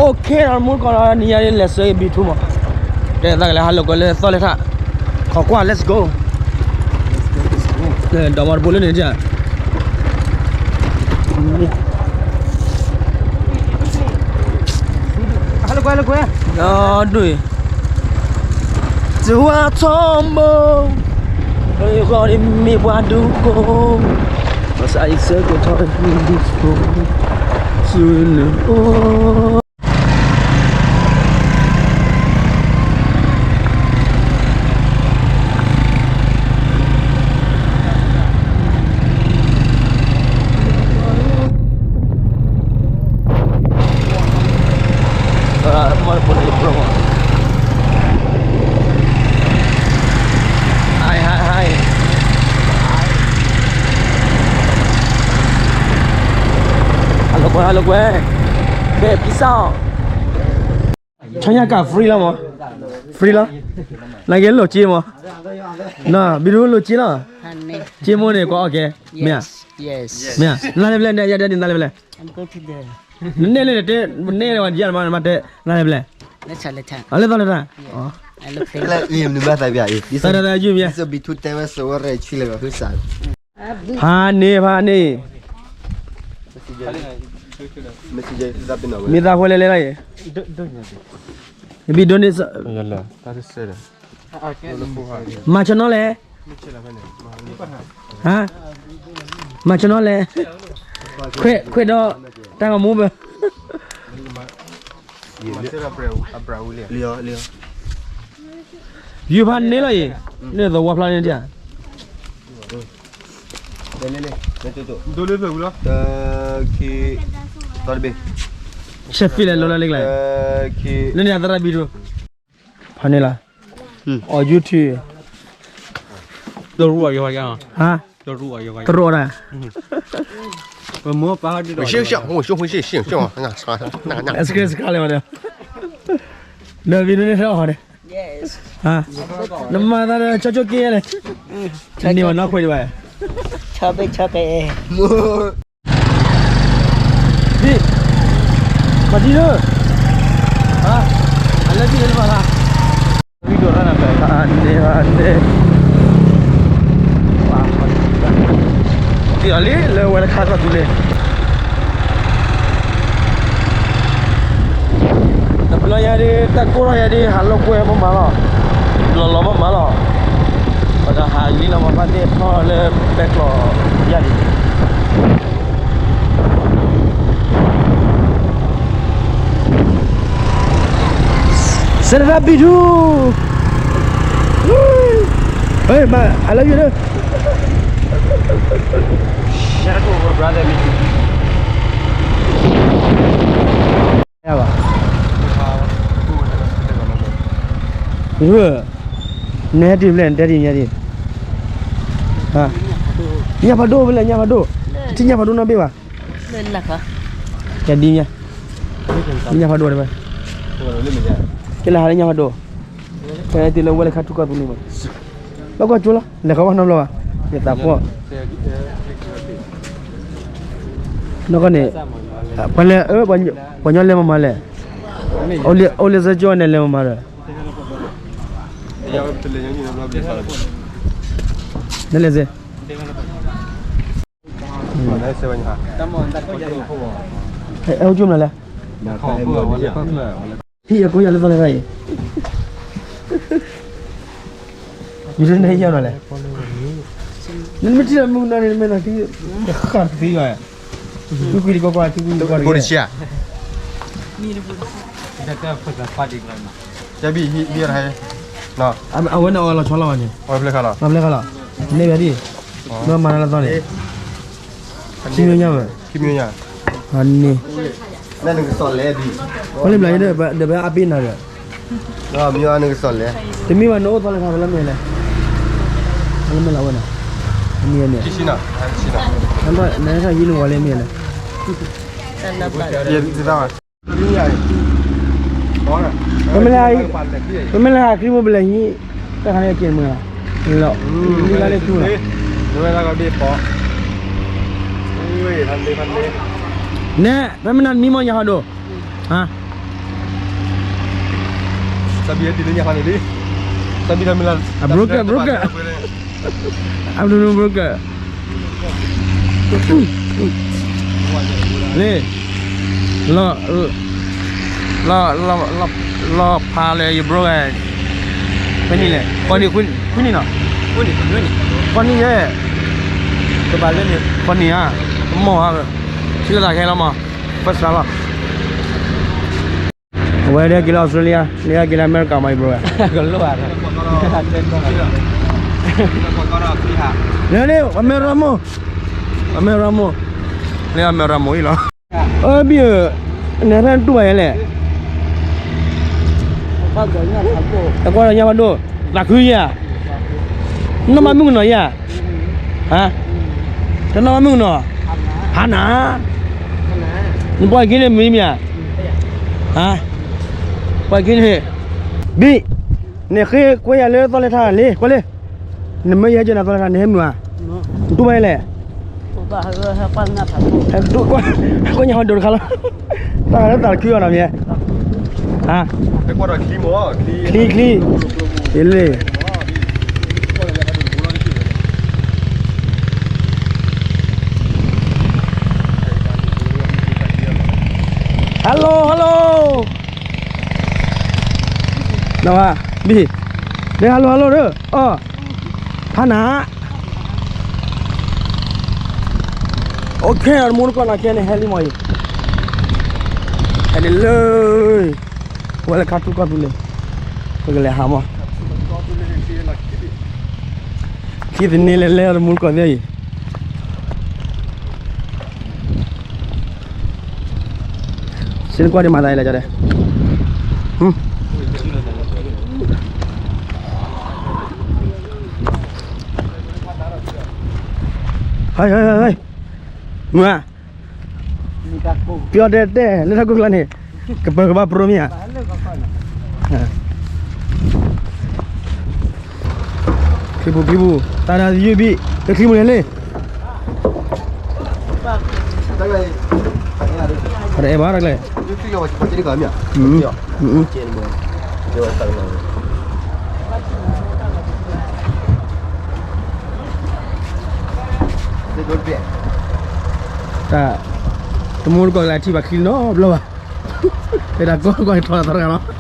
Okay ဒီး မူကီၢ်ဒီး နံၤညါဒ်လဲၤဆှၢက့ၤ B two မး, တဲသးကလဲၤဟးလိာ်ကွဲလၢသီလဲၣ်ထၣ်, ခိးကွၢ် let's go, ဒီးမၤတပူၤလၢန့ၣ် ဟဲကွဲ ဟဲကွဲ, ဒ် စဝါထီဘိ, ဂီၤန့ၣ်မ့ၢ်ပှၤဒူကိ, ဘၣ်ဆၣ်အံၤဆၢကတီၢ်ဒူကိ, ဆူနုၤအိၣ် ဟါလၢကွဲ ဟါလၢကွဲ, ကဲ peace out, ဆီညါက free လီၤမး, free လီၤ, နက့ၤလိာ်က့မး, န ဘံဒူလိာ်က့လီၤ, က့မိၢ်န့ၣ် ကွၢ်အီၣ်ကဲ, မ့ၢ်ဧါ, မ့ၢ်ဧါ, နလဲၤဖဲလဲၣ်, နဲယၤဒၣ်န့ၣ် နလဲၤဖဲလဲၣ်, နဲလၢတဲ နဲဝဲယၤမး နမၤတဲ နလဲၤဖဲလဲၣ်, အလဲၤသီလဲၣ်တၢ်, တၢ်တၢ်တၢ်ယုၢ်မ့ၢ်, ဖးန့ၢ် ဖးန့ၢ်, မ့ၢ်သးဖိလဲၤလဲၤလီၤအံၤ, ဘံဒိန့ၣ် မၤဆီနီၤလဲၣ်, ဟါ, မၤဆီနီၤလဲၣ်, ခွဲးဒီး တၢ်ဂီၤမူဘၣ် ယုၢ်ဖးန့ၢ်လီၤအံၤ, န့ၣ်သဝီဖျါန့ၣ်တၢ်, ဒိလၢဖျၢၣ်ဝံၤလီၤ, တဘ့ၣ်, ရှဲဖံးလဲၣ်လီၤလၢလံကျါ, လၢန့ၣ်အသရၣ်ဘံဒိ, ဖးန့ၢ်လီၤ, အီၣ် YouTube, တရူးအီၤယီၤ, ဟါ, တရူးအီၤတၢ်, ပမိၢ်ပၢ်ဟီဒ်ဒီး, ရှဲရှဲရှဲရှဲရှဲ, စကဲစကဲလဲၣ်ဝဲဒီး, ဒီးဘံဒိန့ၣ်ထီၣ်ဟီဒီး, နမၤသးဒီး ကၠီကၠီက့လဲၣ်, န့ၢ်ဝဲနီၢ်ခွဲးဒံးဘၣ်, ဘံ, ဘၣ်ဒံလၢ, အလၢဘံလၢဘၣ်သး, န့ၣ်န့ၣ်, တံၢ်အီၤလံ လၢဝဲလၢခါသီတူၤလံ တဘျီညါဒ် တၢ်ကိၢ်ထီၣ်ညါဒ် ဟးလိာ်ကွဲမးမးလီၤ, လီၤလီၤမးမးလီၤ, ပကဟးလံလီၤမး ဘၣ်သ့ၣ်ထီၣ်လၢပဲကျိးယါဒ်, စဲရရၣ်ဘံထူ, ဟဲမၤ I love you လၢ ဘံထူဧၢ, နဟဲတုၤဖဲလဲၣ် နတဲဒ်ညါဒ်, ညၣ်ဖးဒိၣ်ဖဲလဲၣ် ညၣ်ဖးဒိၣ်, ထံၣ်ညၣ်ဖးဒိၣ်နီတဘ့ၣ်ဘၣ်, ယဒ်ညါ, ညၣ်ဖးဒိၣ်တဘ့ၣ်, ကဲလၢဟးလၢညၣ်ဖးဒိၣ်, ဖဲတုၤလၢဝဲလၢခါထူၣ်ကီၢ်သူလ့ၤဘၣ်, လီၤကွၢ်ကၠိလီၤ လဲၤဃီၤဘၣ်နီတဘျီဘၣ်, ယသးပှၢ် နီၢ်ကီၢ်န့ၣ်, ပှၤလဲၤ, ပှၤညီလဲၤမၤမၤလဲၣ်, အိၣ်လၢစၢကၠိန့ၣ်လဲၤမၤမၤဒီး, နလဲၤစ့ၢ်, အဲၣ်အိၣ်ကၠိမနုၤလဲၣ်, ဟံၣ်အကိးယၤလၢသီလဲၣ်သီအံၤ ယဒ်န့ၣ်ယၤနီၤလဲၣ်, နမ့ၢ်ထံၣ်လၢမုၢ်ကနၣ်န့ၣ် မ့ၢ်နၤထံၣ်, ဃၣ်တသံဘၣ်, ထံကွံာ်တကွၢ်ကွၢ် ထံကွံာ်တကွၢ်တကွၢ်, အဝဲန့ၣ်အီၣ်လီၤဆီလီၤဘၣ်န့ၣ်, လီၤဖျဲၣ်ခါလီၤ, န့ၢ်ဝဲဒ်, မၤမၤလၢသီန့ၣ်, ခံမျိုးညါဘၣ်, ခံမျိုးညါ, န့ၣ်, ဖဲန့ၣ်ဘျီဒီး ဒီးပအါပ့ၤနၤဒီး တမ့ၢ်ဘၣ် နအိၣ်သီလၢခါ ပလၢမ့ၢ်လဲၣ်, ပလၢမ့ၢ်လၢဝဲန့ၣ်, မ့ၢ်န့ၣ်, နဟဲထီၣ်ဟံးနဝၤလၢမ့ၢ်လဲၣ်, ပမ့ၢ်လၢ, ပမ့ၢ်လၢဟးခရံာ်မိၢ်ပလဲၤဟံး, တၢ်ခါန့ၣ်က့ၤမုၢ်လီၤ, လီၤ, လၢလၢတူၢ်လီၤ, နဲ, ပမ့ၢ်နၤမံမီၢ်ညါဟီဒိၣ်, ဟါ သးဘံၣ်ဟဲတုၤလၢညါခီန့ၣ်လံ. သးဘံၣ်ဒီးမ့ၢ်လၢ အ broker broker. အ broker broker. လံ, လီၤ, လီၤ, လီၤဖးလၢယ broker. ဖဲန့ၣ်လဲၣ်, ကီၢ်နံၣ်ခွံနံၣ်နီၤ, ကီၢ်နံၣ်ယဲ, ကဘၣ်လၢန့ၣ် ကီၢ်နံၣ်ဧါ, မ့ၢ်ဧါ, ထံၣ်လိာ်သးခဲလီၤမး, first class လီၤ. အဝဲဒၣ်က့ၤလၢ Australia, န့ၣ်က့ၤလၢ America မး ယ broker. ကလိၣ်ဧါ, လၢန့ၣ် အမဲရမိၢ်, အမဲရမိၢ်, လၢအမဲရမိၢ်အံၤလီၤ. အၢ ဘံၣ်ဧၢ, နဟဲဖဲနတူၢ်ဘၣ်ယဲလဲၣ်, အကွၢ်ဒီးညါဖးဒိၣ်, သးခုယဲဧါ, နီၢ်မးမုၣ်ကနီၤယဲဧါ, ဟါ, တနီၢ်မးမုၣ်ကနီၤ, ဟါနၤ, နပှၤက့ၤန့ၣ်မံၤမ့ၢ်ဧါ, ဟါ, ပှၤက့ၤန့ၣ်, ဘံၣ်, နဃ့ကွဲယၤလၢသီလဲၤထါလံ, ကွဲလံ, နမ့ၢ်ယဟဲက့ၤနၤသီလဲၤထါ နဟဲမုာ်ဧါ, နတူၢ်ဘၣ်ယဲလဲၣ်. ကွၢ်ညါဟီဒိတခါလီၤ, တၢ်လၢသးတခုအီၤနီၤမ့ၢ်, ဟါ, ချံချံ, ယလံ, hello hello, နဝၤ, ဘံၣ်, ဒဲ hello hello ဒီး, အီ, ဖးနၤ OK တမူတကိးနီၢ်ကဲန့ၣ် ဟဲလံမးအံၤ, ဟဲဒ်လၢ, ဝဲလၢခါထူကီၢ်သူလ့ၤ, ပကလဲၤဟးမး, ခံသန့လဲၤလဲၤတမူတကိးသ့ၣ်အံၤ စ့တကွၢ်ဒံးမၤသးအံၤလဲၣ်ကီးဒဲး, ဟဲ, မုၢ်ဧါ, ပျီတဲတဲလၢထီၣ်ကိၢ်ကျါန့ၣ်, ကပၢၤကဘၣ်ပြိမ့ၢ်ဧါ, ခံပူၤခံပူၤ, တၢ်ဒၣ်ယုၢ်ဘံၣ်, လၢခံမုၢ်န့ၣ်လံ, တအဲၣ်ဘၣ်တၢ်ကျဲ, တၢ်, တမူတကိးလၢထံၣ်ဘၣ်ချံနီတဘျီဘၣ်, တဲဒၣ်ကီၢ်ကီၢ်ထီၣ်သရၣ်လီၤ.